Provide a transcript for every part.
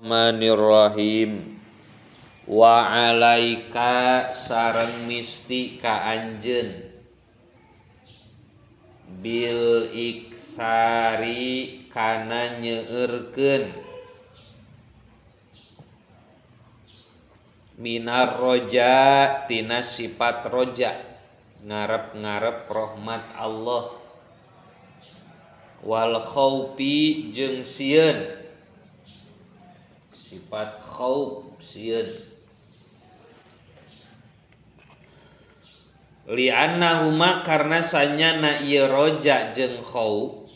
Bismillahirrahmanirrahim. Wa alaika sareng misti ka anjeun bil iksari kana nyeueurkeun minar roja tina sifat roja ngarep-ngarep rahmat Allah wal khaufi jeung sieun sifat khauf sieun li'annahuma karena sanyana ieu roja jeung khauf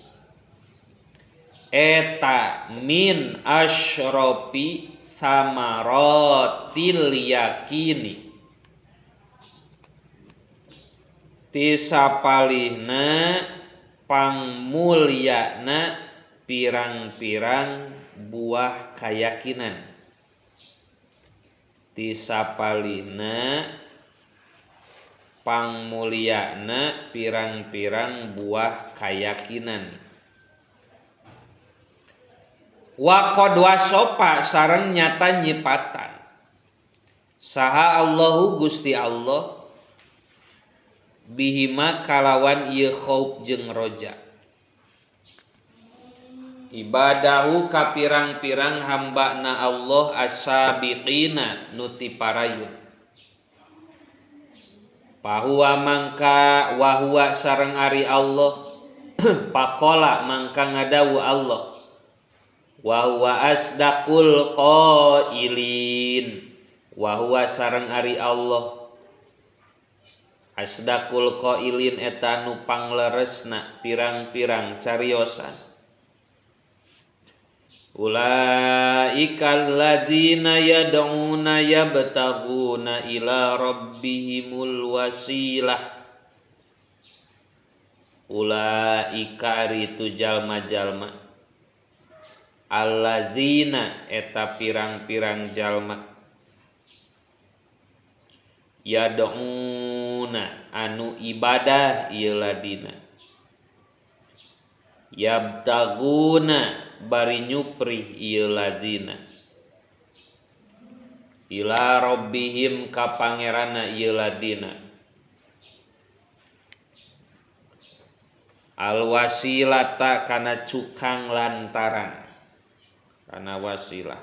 eta min asyrafi samaratil yakini ti sapalihna pangmulyana pirang-pirang buah kayakinan ti sapalihna pangmulyana pirang-pirang buah kayakinan wa qad wasofa sareng nyata nyipatan saha Allahu Gusti Allah bihima kalawan ieu khauf jeung roja ibadahu ka pirang-pirang hambana Allah as-sabiqina nu ti parayun pahuwa mangka wa huwa sareng ari Allah pakola mangka ngadawu Allah wa huwa asdaqul qailin wa huwa sareng ari Allah asdaqul qailin eta nu pangleresna pirang-pirang cariosan ulaikal ladzina yad'una yabtaguna ila rabbihimul wasilah ulaika ari tu jalma-jalma alladzina eta pirang-pirang jalma yad'una anu ibadah ieu ladina yabtaguna bari nyuprih ieu ladina ila rabbihim ka pangeranna ieu ladina alwasilata kana cukang lantaran kana wasilah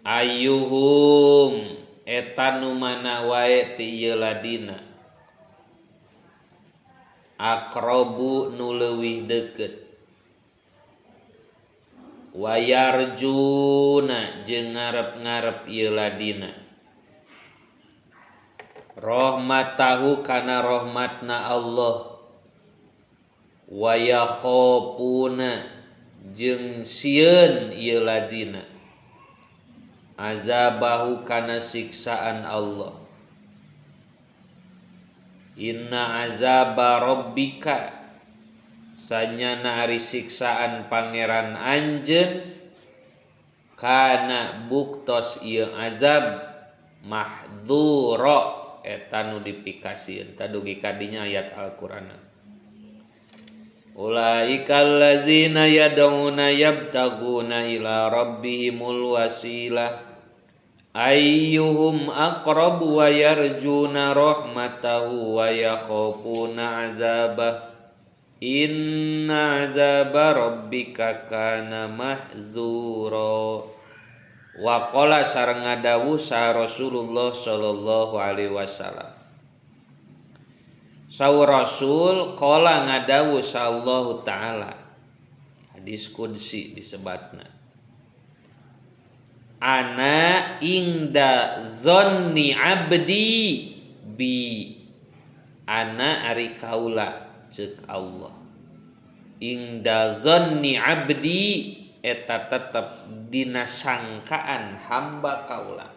ayyuhum eta nu mana wae ti ieu ladina aqrabu nu leuwih deukeut wayarjuna jeung ngarep-ngarep ieu ladina rahmatahu kana rahmatna Allah wayakhafuna jeung sieun ieu ladina azabahu kana siksaan Allah inna azaba rabbika sanyana ari siksaan pangeran anjeun kana buktos ieu azab mahdhura eta nu dipikasieun tadugi kadinya ayat Al-Qur'an ulaikal ladzina yad'una yabtaguna ila rabbihimul wasilah ayyuhum aqrabu wa yarjuna rahmatahu wa yakhafuna azabah inna azaba rabbika kana mahzura wa qala sareng ngadawuh sa Rasulullah sallallahu alaihi wasallam saur Rasul qala ngadawuh sallallahu taala hadis qudsi disebatna ana ingda zonni abdi bi ana ari kaula ceuk Allah ingda zonni abdi eta tetep dina sangkaan hamba kaula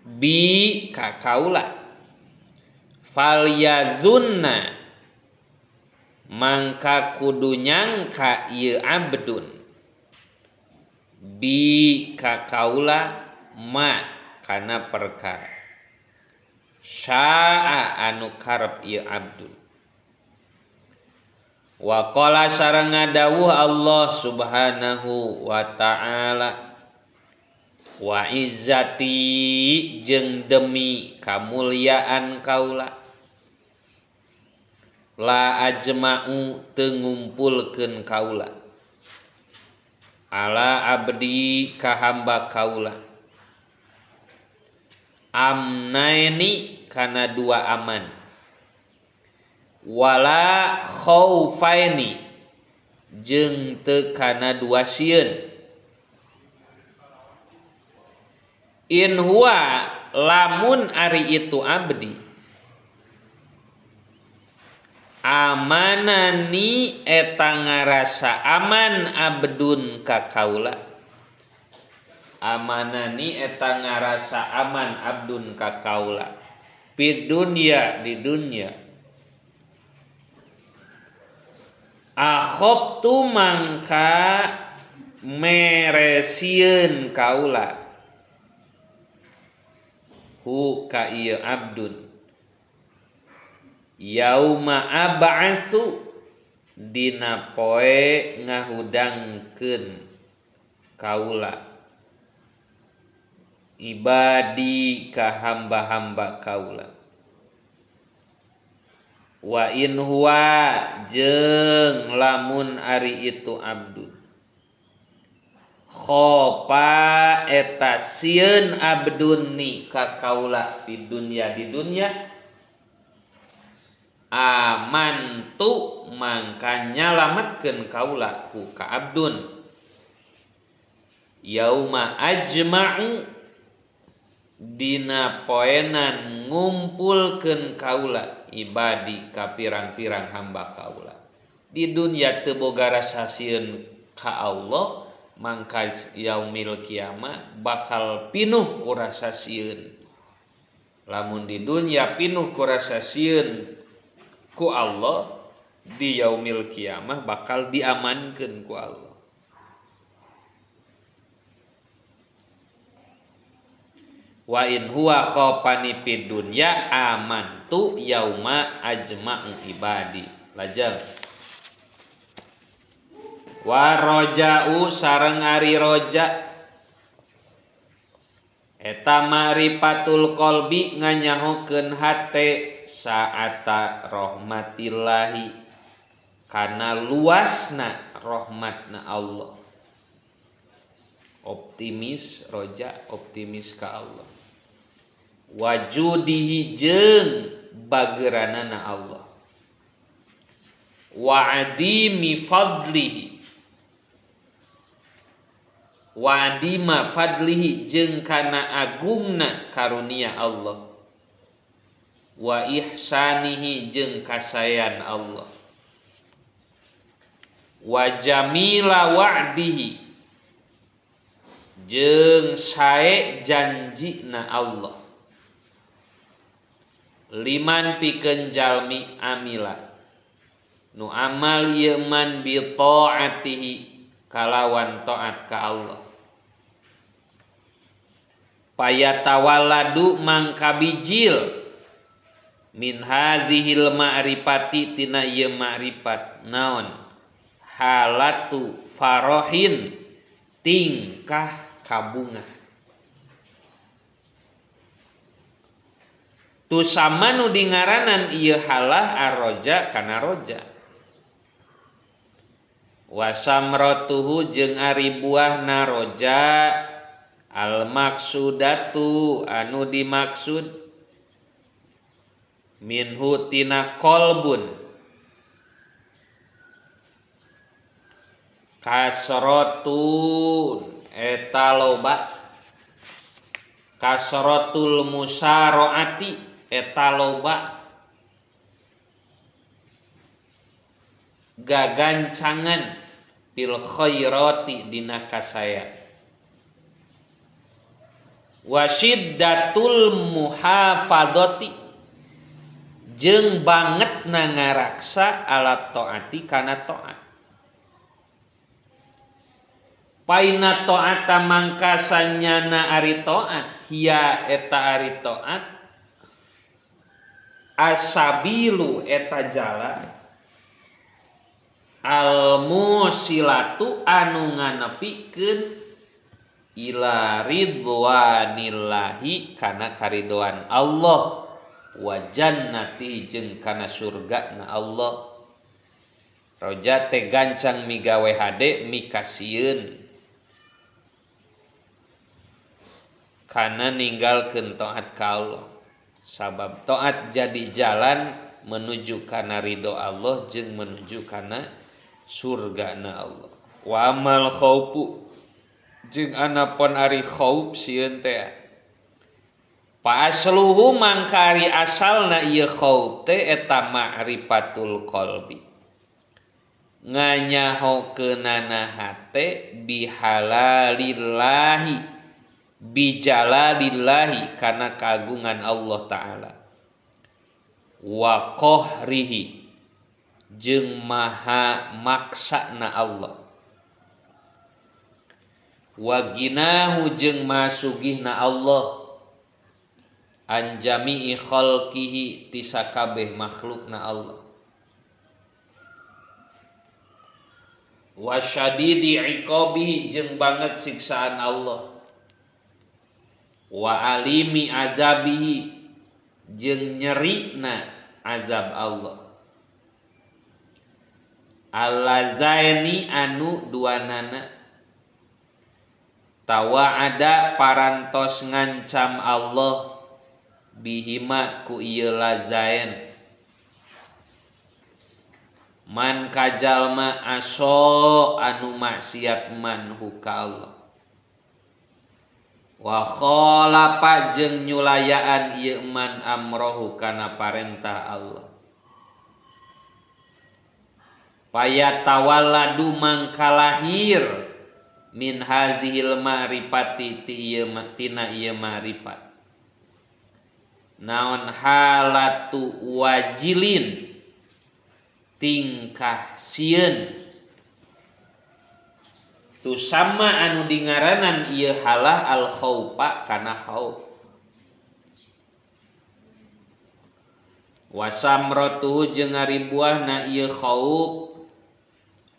bi ka kaula falyazunna mangka kudu nyangka ieu abdun bi ka kaula ma kana perkara Syaa anu karep ieu abdun. Wa qala sareng ngadawuh Allah Subhanahu wa ta'ala wa izzati jeung demi kamulyaan kaula la ajma'u teu ngumpulkeun kaula ala abdi ka hamba kaula amnaini kana dua aman wala khaufaini jeung teu kana dua sieun in huwa lamun ari itu abdi amanani eta ngarasa aman abdun ka kaula amanani eta ngarasa aman abdun ka kaula fid dunya di dunya akhobtu mangka meresieun kaula hu ka ieu abdun yauma ab'asu dina poe ngahudangkeun kaula ibadi ka hamba-hamba kaula wa in huwa jeung lamun ari itu abdun khopa eta sieun abdun ni ka kaula di dunya di dunya amantu mangka nyalametkeun kaula ku ka abdun yauma ajma'u dina poenan ngumpulkeun kaula ibadi ka pirang-pirang hamba kaula di dunya teu boga rasa sieun ka Allah mangka yaumil kiamah bakal pinuh ku rasa sieun lamun di dunya pinuh ku rasa sieun ku Allah di yaumil kiamah bakal diamankeun ku Allah. Wa in huwa khafani fid dunya amantu yauma ajma'u ibadi. Lajeng wa roja'u sareng ari roja eta ma'rifatul qalbi nganyahokeun hate saata rahmatillahi kana luasna rahmatna Allah. Optimis roja optimis ka Allah wajudihi jeung bageranana Allah wa adimi fadlihi wa adima fadlihi jeung kana agungna karunia Allah wa ihsanihi jeung kasayan Allah wa jamila wa'dihi jeung sae janjina Allah liman pikeun jalmi amila nu amal ieu man bi taatihi kalawan taat ka Allah payatawalladu mangka bijil min hadzihil ma'rifati tina ieu ma'rifat naon halatu farohin tingkah kabungah tu sama nu dingaranan ieu halah arroja kana roja wasamratuhu jeung ari buahna roja al maksudatu anu dimaksud minhu tina qalbun kasratun eta loba kasratul musaraati eta loba gagancangan fil khairati dina kasaya wasyiddatul muhafadzati jeung banget na ngaraksa ala taati kana taat paina taata mangka sanyana ari taat hiya eta ari taat Asabilu eta jalan almusilatu anu nganepikeun ila ridwanillahi kana karidoan Allah wa jannati jeung kana surgana Allah. Roja teh gancang migawe hade mikasieun kana ninggalkeun taat ka Allah. Sabab taat jadi jalan menuju kana ridho Allah jeung menuju kana surgana Allah. Wa amal khaufu jeung anapun ari khauf sieun teh fa asluhu mangka ari asalna ieu khauf teh eta ma'rifatul qalbi nganyahokeunana hate bihalalillahi bijalalillahi kana kagungan Allah Ta'ala wa qahrihi jeung maha maksana Allah wa ginahu jeung maha sugihna Allah an jami'i khalqihi ti sakabeh makhlukna Allah wa syadidi iqabihi jeung banget siksaan Allah wa alimi azabihi jeung nyerina azab Allah allazaini anu duanana tawa'ada parantos ngancam Allah bihima ku ieu lazain man kajalma aso anu maksiat man huka Allah wa khalafa jeung nyulayaan ieu man amrohu kana parentah Allah payatawalladu mangkalahir min hadhil ma'rifati ti ieu tina ieu ma'rifat naon halatu wajilin tingkah sieun tu sama anu dingaranan ieu halah al khaufa kana khauf wasamratu jeung ari buahna ieu khauf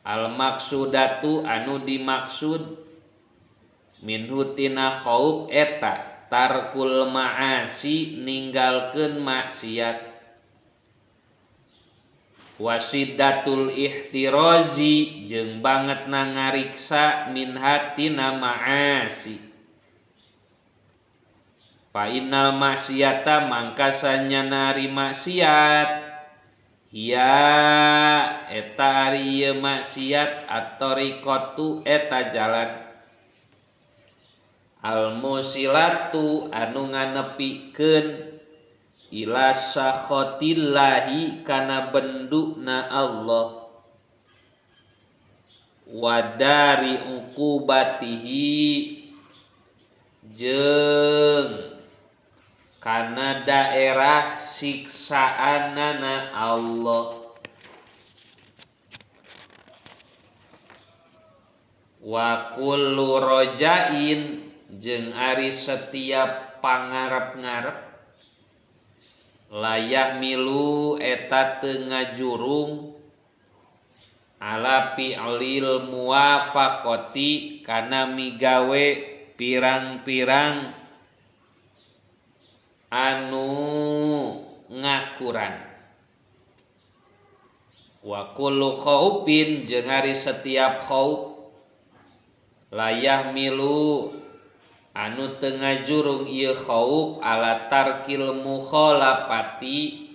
al maksudatu anu dimaksud minhu tina khauf eta tarkul ma'asi ninggalkeun maksiat wasidatul ihtirazi jeung banget na ngariksa min hatina ma'asi fa innal maksiata mangka sanyana ari maksiat hiya eta ari ieu maksiat at-tariqatu eta jalan al-musilatu anu nganepikeun ila sakhotillahi kana benduna Allah wadari uqubatihi jeung kana daerah siksaanana Allah wa kullu rojain jeung ari setiap pangarep-ngarep layah milu eta teu ngajurung ala fi'lil muwafaqati kana migawe pirang-pirang anu ngakuran wa kullu khaufin jeung ari setiap khauf layah milu anu teu ngajurung ieu khauf ala tarkil mukhalafati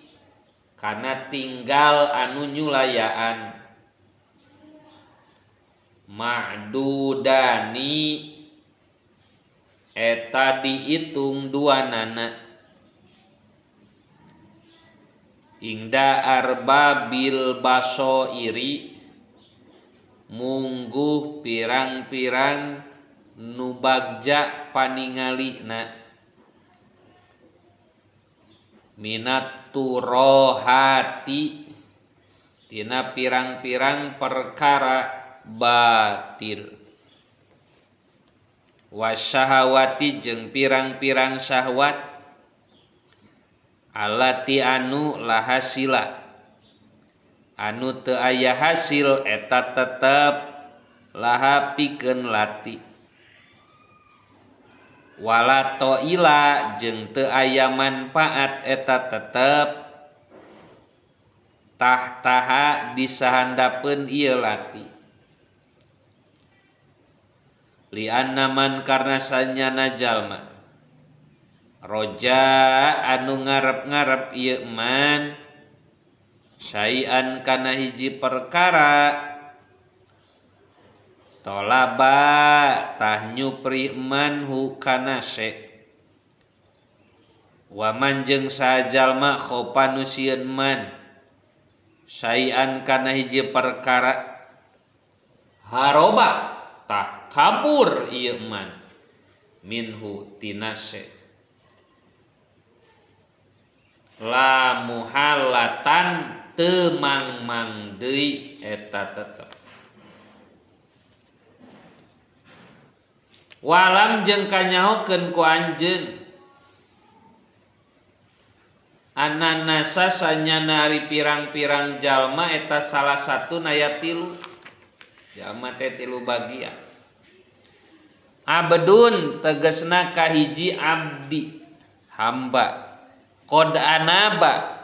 kana tinggal anu nyulayaan ma'dudani eta diitung duanana ingda arbabil basoiri mungguh pirang-pirang nu bagja paningalina minat turohati tina pirang-pirang perkara batil wasyahawati jeung pirang-pirang syahwat Alati anu lahasila anu teu aya hasil eta tetep laha pikeun lati. Wala toila jeung teu aya manfaat eta tetep tahtaha disahandapeun ieu lati. Lianna man karna sanyana jalma roja anu ngarep-ngarep ieu man syai'an kana hiji perkara tolaba tah nyupri man hu kana se wa man jeung sajalma khofa nu sieun man syai'an kana hiji perkara haroba tah kabur ieu man minhu tina se la muhalatan teu mangmang deui eta tetep. Walam jeung kanyahokeun ku anjeun ananasa sanyana ari pirang-pirang jalma eta salah satu naya tilu jalma teh tilu bagian. Abdun tegesna kahiji abdi hamba qad anaba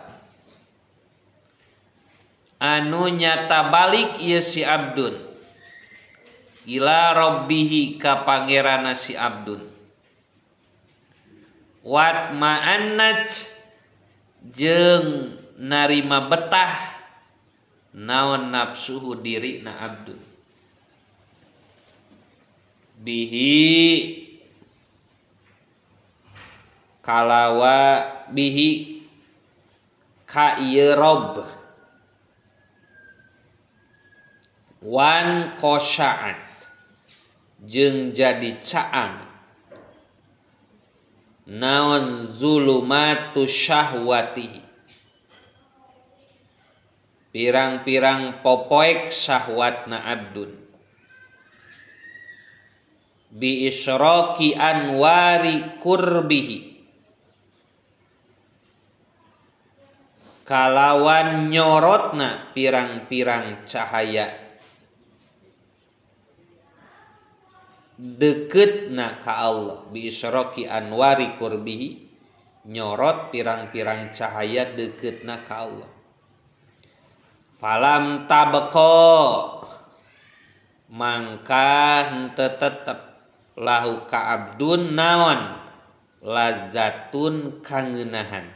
anu nyata balik ieu si abdun ila rabbihi ka pangeranna si abdun wat ma'annaj jeung narima betah naon nafsuhu diri na abdun bihi kalawa bihi ka ieu rob wan qosa'at jeung jadi caang naon zulumatu syahwatihi pirang-pirang popoek syahwatna abdun bi isyraqi anwari qurbihi kalawan nyorotna pirang-pirang cahaya deketna ka Allah bi isyraqi anwari qurbihi nyorot pirang-pirang cahaya deketna ka Allah. Falam tabqa mangka henteu tetep lahu ka abdun naon lazatun kangeunahan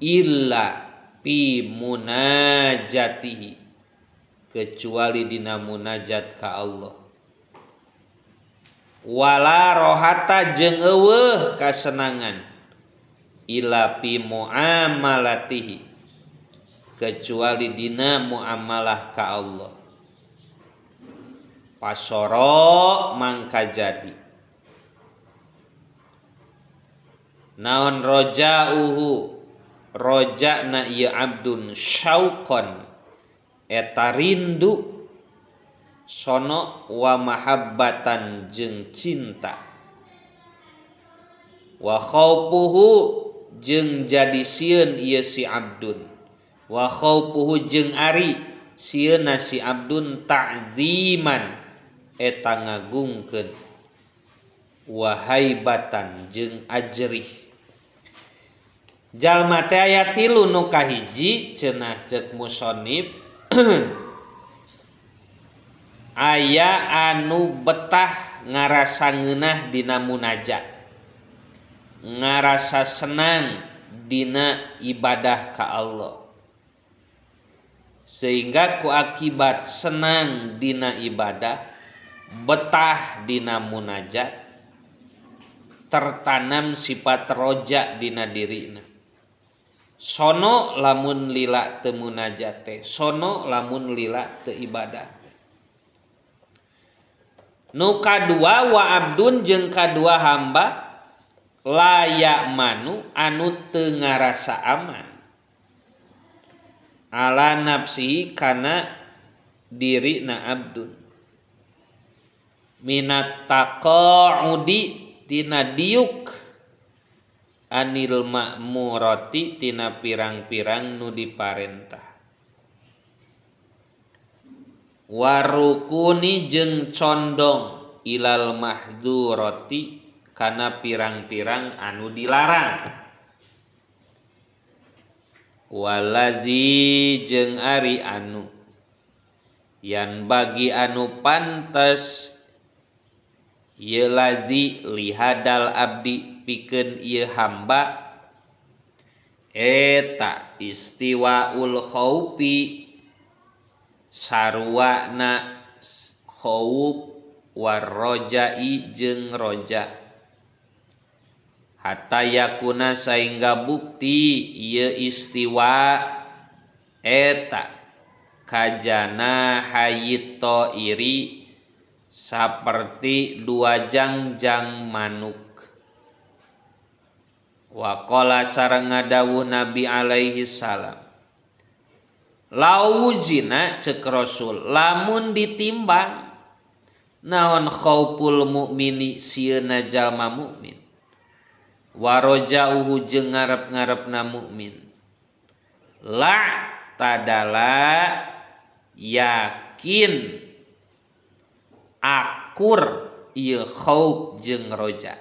illa fi munajatihi kecuali dina munajat ka Allah. Wala rohata jeung eueuh kasenangan illa fi muamalatihi kecuali dina muamalah ka Allah. Pasoro mangka jadi naon rojauhu rojana ieu abdun syauqon eta rindu sono wa mahabbatan jeung cinta wa khaufuhu jeung jadi sieun ieu si abdun wa khaufuhu jeung ari sieunna si abdun ta'ziman eta ngagungkeun wa haibatan jeung ajrih. Jalma teh aya tilu nu kahiji cenah ceuk musonib aya anu betah ngarasa ngeunah dina munajat ngarasa senang dina ibadah ka Allah sehingga ku akibat senang dina ibadah betah dina munajat tertanam sifat roja dina dirina. Sono lamun lila teu munajat teh, sono lamun lila teu ibadah. Nu kadua wa abdun jeung kadua hamba layak manu anu teu ngarasa aman ala nafsihi kana diri na abdun minat taqa'udi tina diuk anil ma'murati tina pirang-pirang nu diparentah warukuni jeung condong ilal mahdurati kana pirang-pirang anu dilarang waladzi jeung ari anu yan bagi anu pantes ieu ladzi lihadal abdi pikeun ieu hamba eta istiwaul khaufi saruana khauf warrojai jeung roja hatta yakuna saengga bukti ieu istiwa eta kajana hayit iri saperti dua jangjang manuk. Waqala sareng ngadawuh Nabi alaihi salam lawuzina cek Rasul lamun ditimbang naon khauful mukmini sieuna jalma mukmin warojauhu jeung ngarep-ngarepna mukmin la tadala yakin akur ieu khauf jeung roja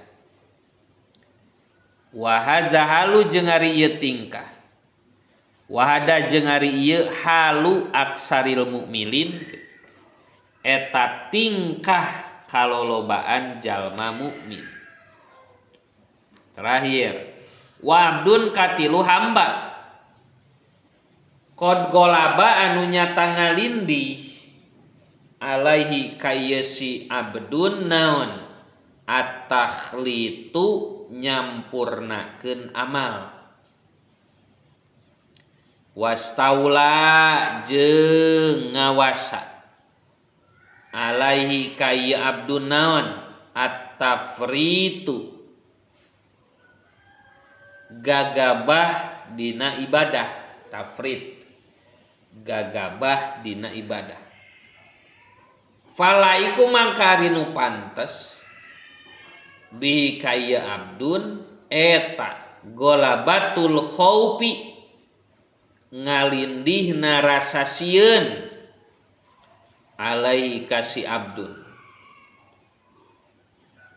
wa hadza halu jeung ari ieu tingkah wa hada jeung ari ieu halu aksaril mukminin eta tingkah kalolobaan jalma mukmin. Terakhir wabdun katilu hamba qad golaba anu nyata ngalindih alaihi ka ieu si abdun naon at-takhlitu nyampurnakeun amal wastaula jeung ngawasa alaihi ka ieu abdun naon at-tafritu gagabah dina ibadah tafrit gagabah dina ibadah fala iku mangka ari nu pantes bihi ka ieu abdun eta golabatul khaufi ngalindihna rasa sieun alaihi ka si abdun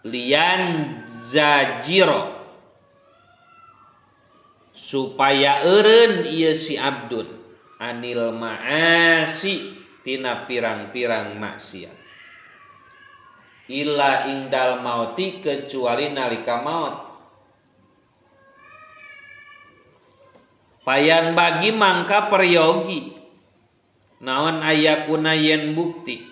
lian zajiro supaya eureun ieu si abdun anil ma'asi tina pirang-pirang maksiat illa ingdal mauti kecuali nalika maut. Payan bagi mangka peryogi naon ayakuna yen bukti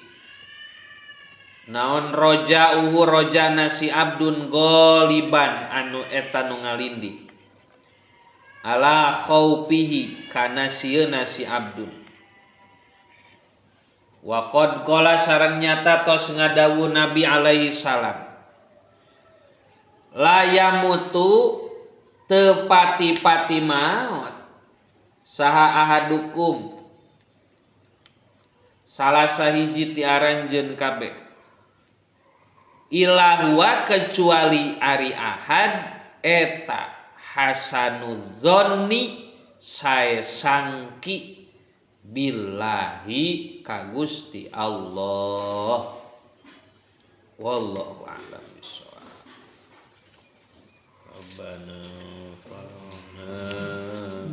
naon roja uhu roja nasi abdun goliban anu eta nu ngalindi ala khaufihi kana sieuna si abdun. Wa qad qala sareng nyata tos ngadawu Nabi alaihi salam la yamutu teu pati-pati maot saha ahadukum salah sahiji ti aranjeun kabeh illa huwa kecuali ari ahad eta hasanudzonni sae sangki billahi ka Gusti Allah. Wallahu a'lam bishawab. Rabbana farana